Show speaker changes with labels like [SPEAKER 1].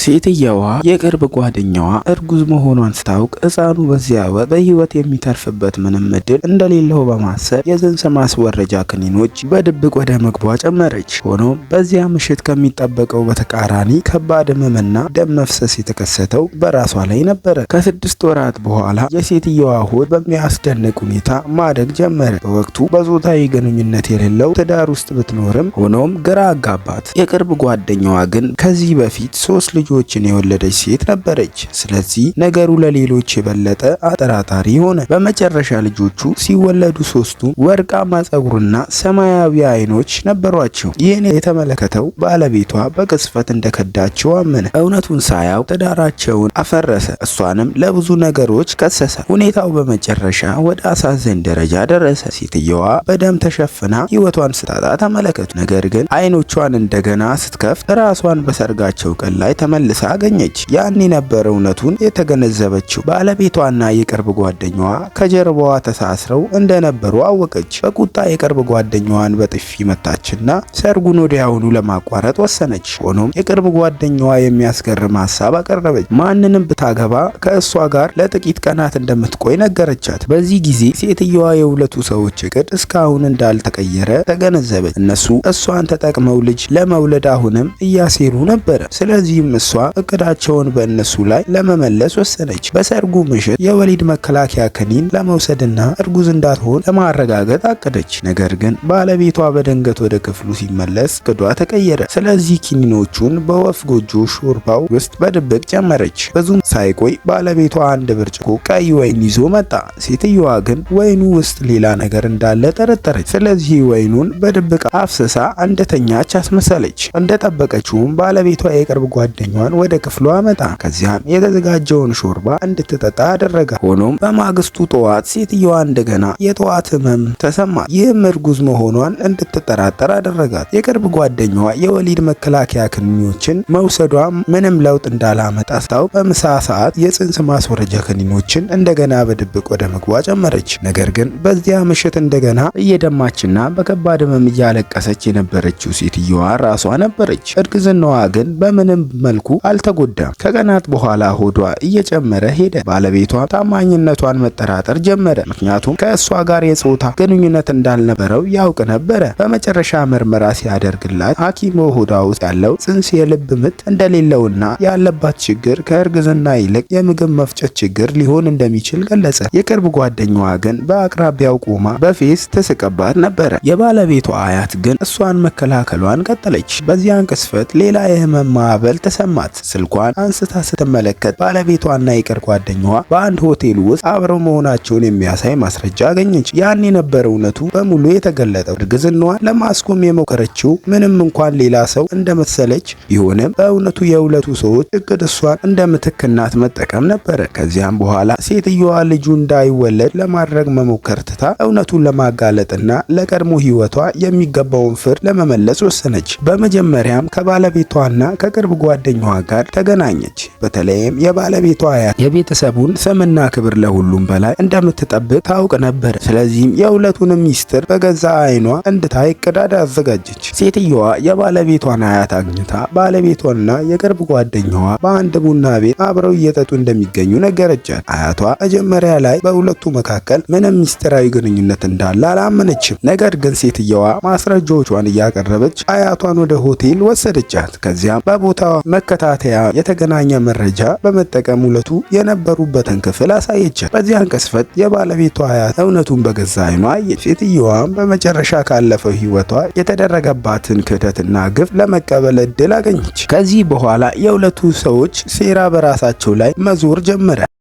[SPEAKER 1] ሴትየዋ የቅርብ ጓደኛዋ እርጉዝ መሆኗን ስታውቅ ሕፃኑ በዚያ ወቅት በሕይወት የሚተርፍበት ምንም እድል እንደሌለው በማሰብ የጽንስ ማስወረጃ ክኒኖች በድብቅ ወደ ምግቧ ጨመረች። ሆኖም በዚያ ምሽት ከሚጠበቀው በተቃራኒ ከባድ ህመምና ደም መፍሰስ የተከሰተው በራሷ ላይ ነበረ። ከ6 ወራት በኋላ የሴትየዋ ሆድ በሚያስደንቅ ሁኔታ ማደግ ጀመረ። በወቅቱ በጾታዊ ግንኙነት የሌለው ትዳር ውስጥ ብትኖርም፣ ሆኖም ግራ አጋባት። የቅርብ ጓደኛዋ ግን ከዚህ በፊት ሶስት ልጆችን የወለደች ሴት ነበረች። ስለዚህ ነገሩ ለሌሎች የበለጠ አጠራጣሪ ሆነ። በመጨረሻ ልጆቹ ሲወለዱ ሶስቱም ወርቃማ ጸጉርና ሰማያዊ አይኖች ነበሯቸው። ይህን የተመለከተው ባለቤቷ በቅጽበት እንደከዳቸው አመነ። እውነቱን ሳያውቅ ትዳራቸውን አፈረሰ። እሷንም ለብዙ ነገሮች ከሰሰ። ሁኔታው በመጨረሻ ወደ አሳዛኝ ደረጃ ደረሰ። ሴትየዋ በደም ተሸፍና ሕይወቷን ስታጣ ተመለከቱ። ነገር ግን አይኖቿን እንደገና ስትከፍት ራሷን በሰርጋቸው ቀን ላይ ተመልሳ አገኘች። ያኔ ነበር እውነቱን የተገነዘበችው። ባለቤቷና የቅርብ ጓደኛዋ ከጀርባዋ ተሳስረው እንደነበሩ አወቀች። በቁጣ የቅርብ ጓደኛዋን በጥፊ መታችና ሰርጉን ወዲያውኑ ለማቋረጥ ወሰነች። ሆኖም የቅርብ ጓደኛዋ የሚያስገርም ሀሳብ አቀረበች። ማንንም ብታገባ ከእሷ ጋር ለጥቂት ቀናት እንደምትቆይ ነገረቻት። በዚህ ጊዜ ሴትየዋ የሁለቱ ሰዎች እቅድ እስካሁን እንዳልተቀየረ ተገነዘበች። እነሱ እሷን ተጠቅመው ልጅ ለመውለድ አሁንም እያሴሩ ነበረ። ስለዚህም እሷ እቅዳቸውን በእነሱ ላይ ለመመለስ ወሰነች። በሰርጉ ምሽት የወሊድ መከላከያ ክኒን ለመውሰድና እርጉዝ እንዳትሆን ለማረጋገጥ አቀደች። ነገር ግን ባለቤቷ በድንገት ወደ ክፍሉ ሲመለስ እቅዷ ተቀየረ። ስለዚህ ኪኒኖቹን በወፍ ጎጆ ሾርባው ውስጥ በድብቅ ጨመረች። ብዙም ሳይቆይ ባለቤቷ አንድ ብርጭቆ ቀይ ወይን ይዞ መጣ። ሴትየዋ ግን ወይኑ ውስጥ ሌላ ነገር እንዳለ ጠረጠረች። ስለዚህ ወይኑን በድብቅ አፍስሳ እንደተኛች አስመሰለች። እንደጠበቀችውም ባለቤቷ የቅርብ ጓደኛዋን ወደ ክፍሏ አመጣ። ከዚያም የተዘጋጀውን ሾርባ እንድትጠጣ አደረገ። ሆኖም በማግስቱ ጠዋት ሴትየዋ እንደገና የጠዋት ህመም ተሰማት። ይህም እርጉዝ መሆኗን እንድትጠራጠር አደረጋት። የቅርብ ጓደኛዋ የወሊድ መከላከያ ክኒኖችን መውሰዷ ምንም ለውጥ እንዳላመጣ ስታውቅ በምሳ ሰዓት የጽንስ ማስወረጃ ክኒኖችን እንደገና በድብቅ ወደ ምግቧ ጨመረች። ነገር ግን በዚያ ምሽት እንደገና እየደማችና በከባድ ህመም እያለቀሰች የነበረችው ሴትየዋ ራሷ ነበረች። እርግዝናዋ ግን በምንም መልኩ አልተጎዳም። ከቀናት በኋላ ሆዷ እየጨመረ ሄደ። ባለቤቷ ታማኝነቷን መጠራጠር ጀመረ። ምክንያቱም ከእሷ ጋር የጾታ ግንኙነት እንዳልነበረው ያውቅ ነበረ። በመጨረሻ ምርመራ ሲያደርግላት ሐኪም በሆዷ ውስጥ ያለው ጽንስ የልብ ምት እንደሌለውና ያለባት ችግር ከእርግዝና ይልቅ የምግብ መፍጨት ችግር ሊሆን እንደሚችል ገለጸ። የቅርብ ጓደኛዋ ግን በአቅራቢያው ቆማ በፌዝ ትስቅባት ነበረ። የባለቤቷ አያት ግን እሷን መከላከሏን ቀጠለች። በዚያን ቅጽበት ሌላ የህመም ማዕበል ተሰማት። ስልኳን አንስታ ስትመለከት ባለቤቷና የቅርብ ጓደኛዋ በአንድ ሆቴል ውስጥ አብረው መሆናቸውን የሚያሳይ ማስረጃ አገኘች። ያን የነበረ እውነቱ በሙሉ የተገለጠው። እርግዝናዋን ለማስቆም የሞከረችው ምንም እንኳን ሌላ ሰው እንደመሰለች ቢሆንም በእውነቱ የሁለቱ ሰዎች እቅድ እሷን እንደ ምትክ እናት መጠቀም ነበረ። ከዚያም በኋላ ሴትየዋ ልጁ እንዳይወለድ ለማድረግ መሞከር ትታ እውነቱን ለማጋለጥና ለቀድሞ ሕይወቷ የሚገባውን ፍርድ ለመመለስ ወሰነች። በመጀመሪያም ከባለቤቷና ከቅርብ ጓደኛዋ ጋር ተገናኘች። በተለይም የባለቤቷ አያት የቤተሰቡን ስምና ክብር ለሁሉም በላይ እንደምትጠብቅ ታውቅ ነበር። ስለዚህም የሁለቱንም ሚስጥር በገዛ አይኗ እንድታይ እቅድ አዘጋጀች። ሴትየዋ የባለቤቷን አያት አግኝታ ባለቤቷና የቅርብ ጓደኛዋ በአንድ ቡና ቤት አብረው እየጠጡ እንደሚገኙ ነገረቻት። አያቷ መጀመሪያ ላይ በሁለቱ መካከል ምንም ሚስጥራዊ ግንኙነት እንዳለ አላመነችም። ነገር ግን ሴትየዋ ማስረጃዎቿን እያቀረበች አያቷን ወደ ሆቴል ወሰደቻት። ከዚያም በቦታው መከታተያ የተገናኘ መረጃ በመጠቀም ሁለቱ የነበሩበትን ክፍል አሳየቻት። በዚያን ቅጽበት የባለቤቷ አያት እውነቱን በገዛ አይኗ አየች። ሴትየዋም በመጨረሻ ካለፈው ሕይወቷ የተደረገባትን ክህደትና ግፍ ለመቀበል እድል አገኘች። ከዚህ በኋላ የሁለቱ ሰዎች ሴራ በራሳቸው ላይ መዞር ጀመረ።